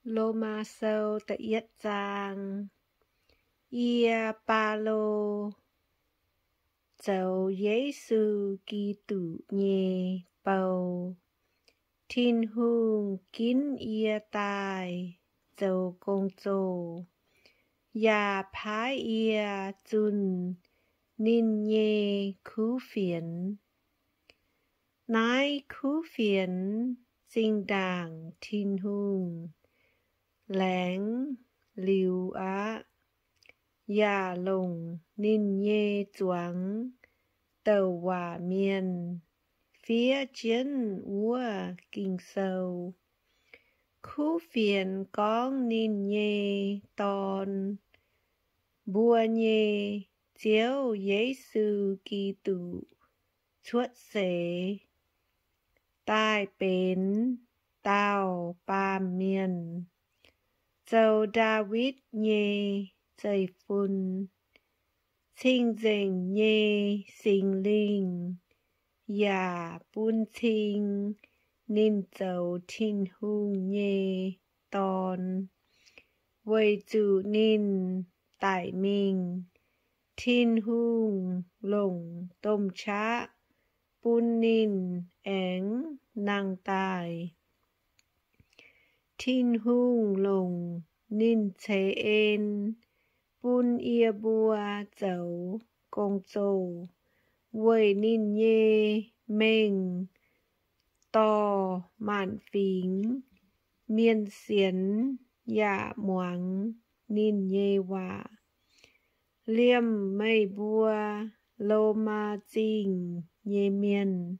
Lomaa Sou da'yietv zaang. Yie, Baulo, zoux Yesu Giduc nyei bou. Tin-Hungh ginv yie daaih zoux gong-zoh, yaac paaiv yie zunh ninh nyei kuv fienx. Naaiv kuv fienx zinh ndaangc Tin-Hungh laengz liuz aqv, yaac longc ninh nyei zuangx douc waac mienh fiev jienv wuov Ging-Sou. Kuv fienx gorngv ninh nyei Dorn, mbuo nyei Ziouv Yesu Giduc, cuotv seix daaih benx dauh baamh mienh, zoux Ndaawitv nyei zeiv-fun. Cing-Nzengc nyei Singx Lingh yaac bun cing ninh zoux Tin-Hungh nyei Dorn, weic zuqc ninh daic mingh, Tin-Hungh longc domh qaqv bun ninh aengx nangh daaih. Tin-Hungh longc ninh ceix en bun yie mbuo zoux gong-zoh weic ninh nyei mengh dorh maanc fingx mienh sienx yaac muangx ninh nyei waac. Liemh meih mbuo, Lomaa Zingh nyei mienh,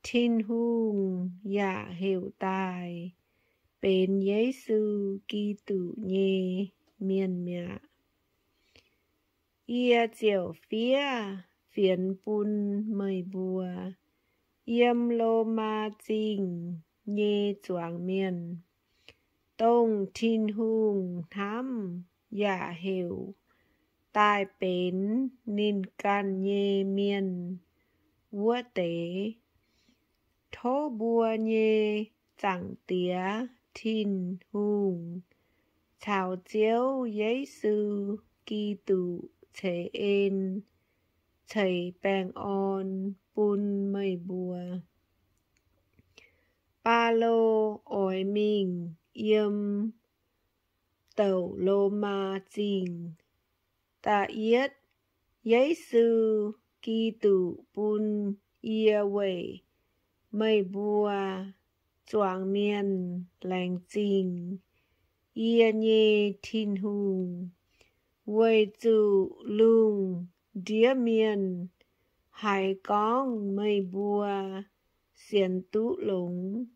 Tin-Hungh yaac heuc daaih benx Yesu Giduc nyei mienh mi'aqv. Yie ziouc fiev fienx bun meih mbuo, yiem Lomaa Zingh nyei zuangx mienh, dongh Tin-Hungh hnamv yaac heuc daaih benx ninh ganh nyei mienh wuov deix. Tov mbuo nyei Zaangc Diex Tin-Hungh caux Ziouv Yesu Giduc ceix en ceix baengh orn bun meih mbuo. Baulo oix mingh yiem douc Lomaa Zingh. Da'yietv, Yesu Giduc bun yie weic meih mbuo zuangx mienh laengz zingh yie nyei Tin-Hungh, weic zuqc lungh ndiev mienh haiz gorngv meih mbuo sienx duqv longx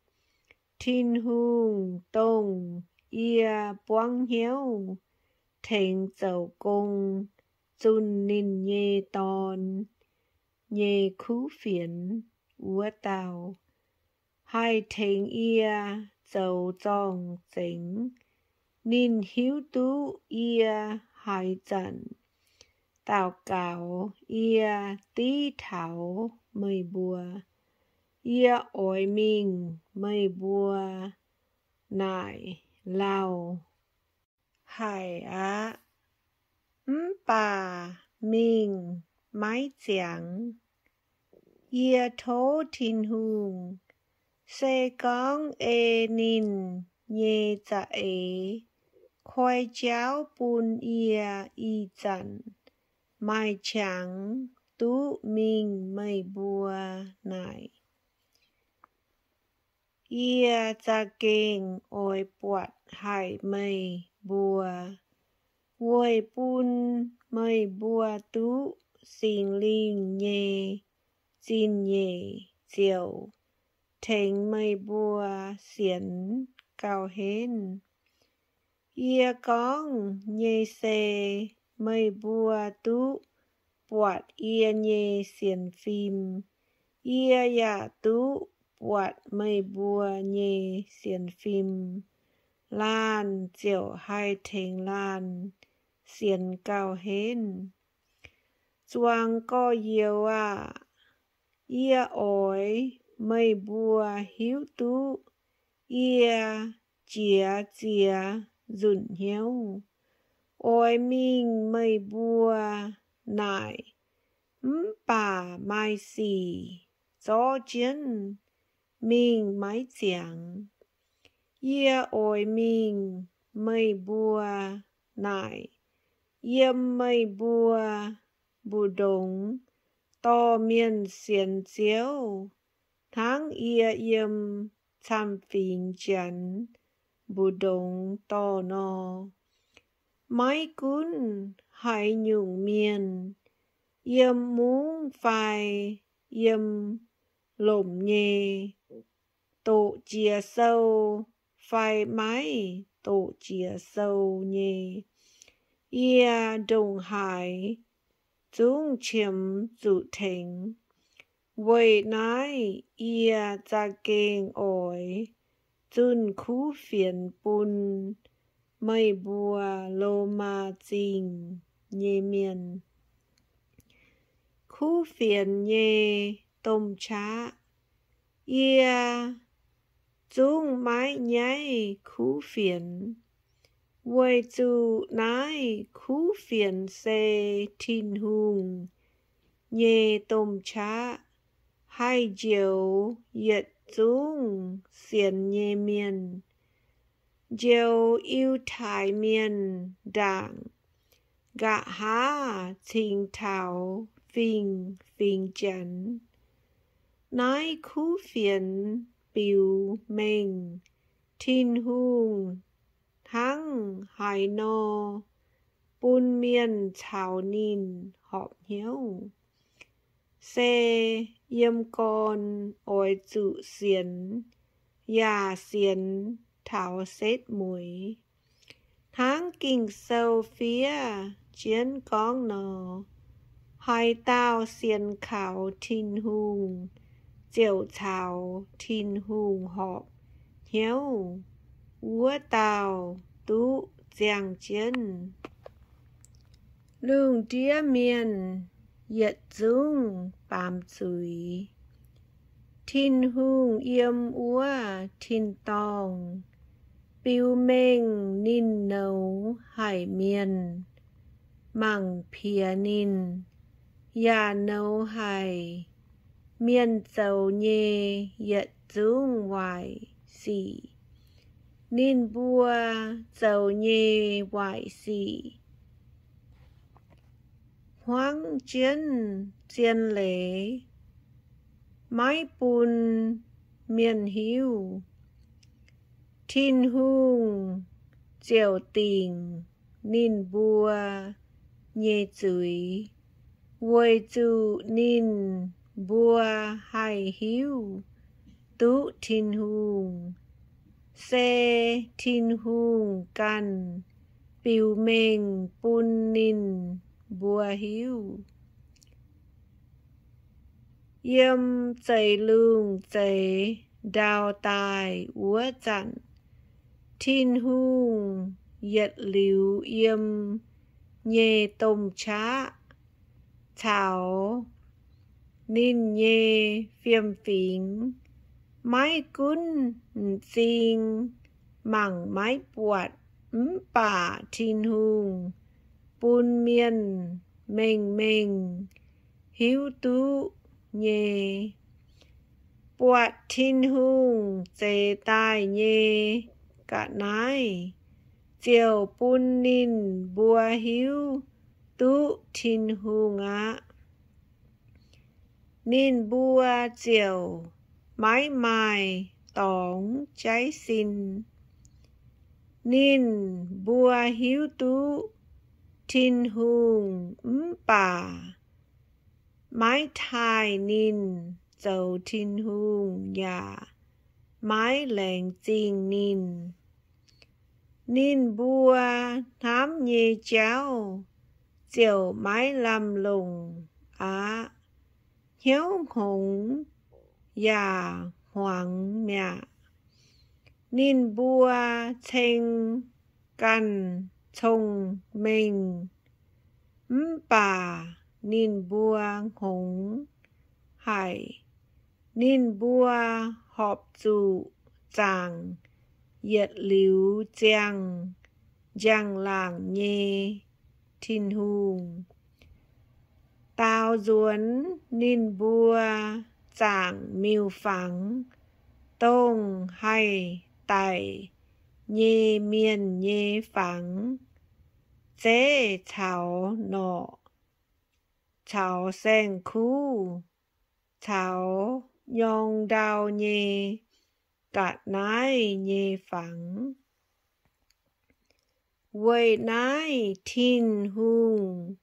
Tin-Hungh, dongh yie buangv hnyouv tengx zoux gong zunh ninh nyei Dorn nyei kuv fienx wuov dauh, haih tengx yie zoux zorng-zengx. Ninh hiuv duqv yie haaix zanc daux gaux yie div taux meih mbuo. Yie oix mingh meih mbuo naaic lauh haic aqv, mv baac mingh maiv ziangx. Yie tov Tin-Hungh, se gorngv ei ninh nyei za'eix koi jauv bun yie ih zanc maaih qangx duqv mingh meih mbuo naaic. Yie za'gengh oix buatc haic meih mbuo, weic bun meih mbuo duqv Singx Lingh nyei zingh nyeic ziouc tengx meih mbuo sienx gauh henv. Yie gorngv nyei se meih mbuo duqv buatc yie nyei sienx fim. Yie yaac duqv buatc meih mbuo nyei sienx fim. Laanh ziouc haih tengx laanh sienx gauh henv. Zuangx gorx-youz aah! Yie oix meih mbuo hiuv duqv yie jiex ziex nzunc hnyouv. Oix mingh meih mbuo naaic, mv baac maaih sic zorqv jienv mingh maiv ziangx. Yie oix mingh meih mbuo naaic, yiem meih mbuo mbu'ndongx dorh mienh sienx Ziouv, hnangv yie yiem camv-fingx Janx mbu'ndongx dorh nor. Maiv gunv haaix nyungc mienh, yiem mungv fai yiem lomc nyei, doqc jiex sou fai maiv doqc jiex sou nyei, yie ndongc haaix zungv qiemx zuqc tengx. Weic naaiv yie za'gengh oix zunh kuv fienx bun meih mbuo Lomaa Zingh nyei mienh. Kuv fienx nyei domh qaqv, yie zungv maiv nyaiv kuv fienx, weic zuqc naaiv kuv fienx se Tin-Hungh nyei domh qaqv, haih njoux yietc zungv sienx nyei mienh, njoux Yiutai Mienh ndaangc, nqa'haav cingx taux fingx-fingx Janx. Naaiv kuv fienx biux mengh Tin-Hungh hnangv haaix nor bun mienh caux ninh horpc hnyouv, se yiem gorn oix zuqc sienx, yaac sienx taux setv mueiz. Hnangv Ging-Sou fiev jienv gorngv nor, haaix dauh sienx kaux Tin-Hungh ziouc caux Tin-Hungh horpc hnyouv, wuov dauh duqv ziangh jienv. Lungh ndiev mienh yietc zungv baamz zuiz. Tin-Hungh yiem wuov tin-dorngh biux mengh ninh nouz haic mienh mangc piex ninh, yaac nouz haic mienh zoux nyei yietc zungv waaic sic. Ninh mbuo zoux nyei waaic sic hmuangv jienv zien leiz, maiv bun mienh hiuv. Tin-Hungh ziouc dingc ninh mbuo nyei zuiz, weic zuqc ninh mbuo haih hiuv duqv Tin-Hungh. Se Tin-Hungh ganh biux mengh bun ninh mbuo hiuv. Yiem zeix lungh zeix ndau daaih wuov zanc, Tin-Hungh yietc liuz yiem nyei domh qaqv caux ninh nyei fiem-fingx maiv gunv m'zing mangc maiv buatc, mv baac Tin-Hungh bun mienh mengh mengh hiuv duqv nyei. Buatc Tin-Hungh zeix daaih nyei ga'naaiv ziouc bun ninh mbuo hiuv duqv Tin-Hungh aqv. Ninh mbuo ziouc maiv maaih dorngx jaiv sin. Ninh mbuo hiuv duqv Tin-Hungh mv baac maiv taaih ninh, zoux Tin-Hungh yaac maiv laengz zingh ninh. Ninh mbuo hnamv nyei jauv ziouc maiv lamh longc aqv. Hnyouv hngongx yaac hmuangx mi'aqv. Ninh mbuo ceng ganh cong-mengh, mv baac ninh mbuo hngongx haic. Ninh mbuo horpc zuqc zaangc yietc liuz ziangh njang-laangc nyei Tin-Hungh. Daaux nzuonx ninh mbuo zaangc miuc-fangx, dongh haih daic nyei mienh nyei fangx, zeiv caux norqc, caux saeng-kuv, caux nyorng ndau nyei ga'naaiv nyei fangx. Weic naaiv Tin-Hungh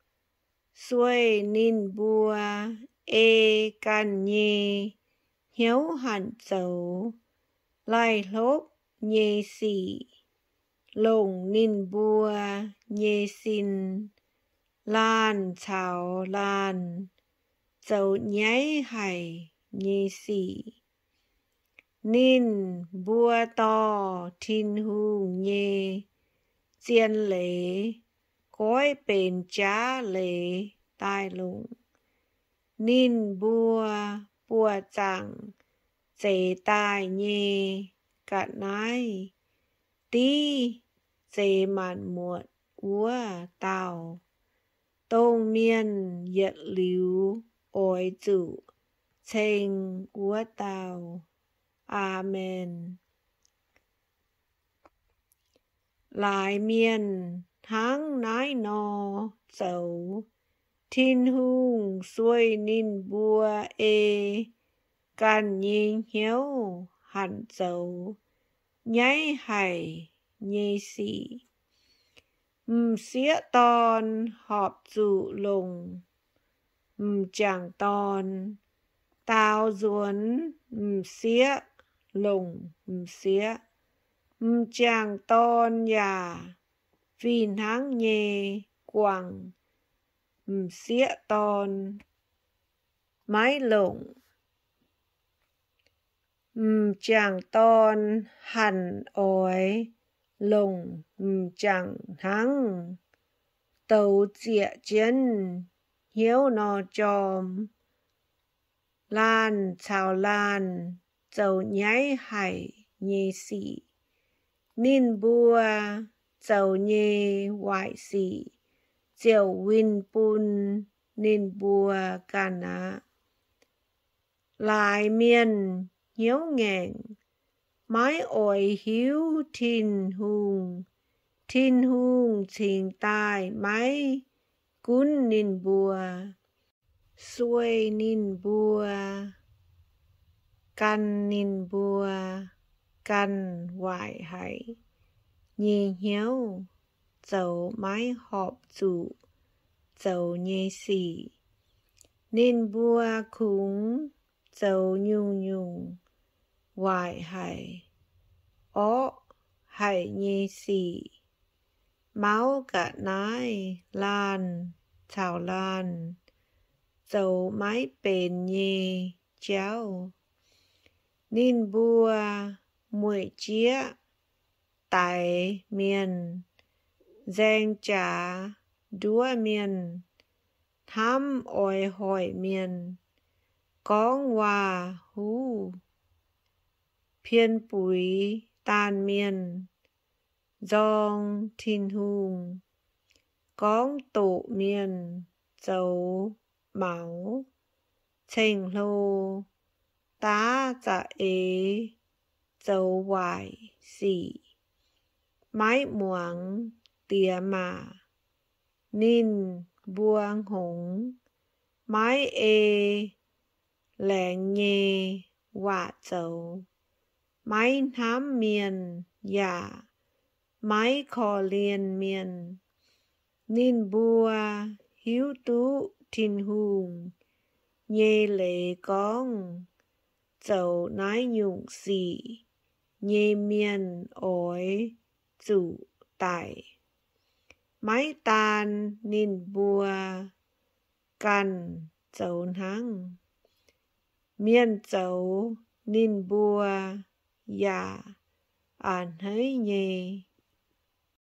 sueih ninh mbuo ei ganh nyei hnyouv hanc zoux laih hlopv nyei sic, longc ninh mbuo nyei sin laanh caux laanh zoux nyaiv haic nyei sic. Ninh mbuo dorh Tin-Hungh nyei zien leiz goiv benx jaav leiz daaih longc. Ninh mbuo buoqc zaangc zeix daaih nyei ga'naaiv div zeix maanc muotc wuov dauh, dongh mienh yietc liuz oix zuqc ceng wuov dauh. Aamen. Laaix mienh hnangv naaiv nor zoux, Tin-Hungh sueih ninh mbuo ei ganh nyei hnyouv hanc zoux nyaiv haic nyei sic. M'sieqv dorn horpc zuqc longc m'jangc dorn, daaux nzuonx m'sieqv longc m'sieqv, m'jangc dorn yaac fih hnangv nyei guangc m'sieqv dorn maiv longc. M'jangc dorn hanc oix longc m'jangc hnangv douz zieqc jienv hnyouv nor jorm. Laanh caux laanh zoux nyaiv haic nyei sic, ninh mbuo zoux nyei waaic sic ziouc winh bun ninh mbuo ganh aqv. Laaix mienh hnyouv ngaengc, maiv oix hiuv Tin-Hungh. Tin-Hungh cingx daaih maiv gunv ninh mbuo, sueih ninh mbuo, gan ninh mbuo ganh waaic haic nyei hnyouv zoux maiv horpc zuqc zoux nyei sic. Ninh mbuo kungx zoux nyungc-nyungc waaic haic, orqv haic nyei sic. Mauv ga'naaiv laanh caux laanh zoux maiv benx nyei jauv. Ninh mbuo mueic jieqv daix mienh, nzaeng jaax nduov mienh, hnamv oix hoic mienh, gorngv waac-huv, pien buix daanh mienh, nzorng Tin-Hungh, gorngv doqc mienh zoux maux, ceng-hlo, daav za'eix, zoux waaic sic, maiv muangx diex maac. Ninh mbuo hngongx, maiv ei laengz nyei waac zoux, maiv hnamv mienh yaac maiv korv-lienh mienh. Ninh mbuo hiuv duqv Tin-Hungh nyei leiz gorngv zoux naaiv nyungc sic nyei mienh oix zuqc daic. Maiv daan ninh mbuo ganh zoux hnangv, mienh zoux ninh mbuo yaac a'hneiv nyei.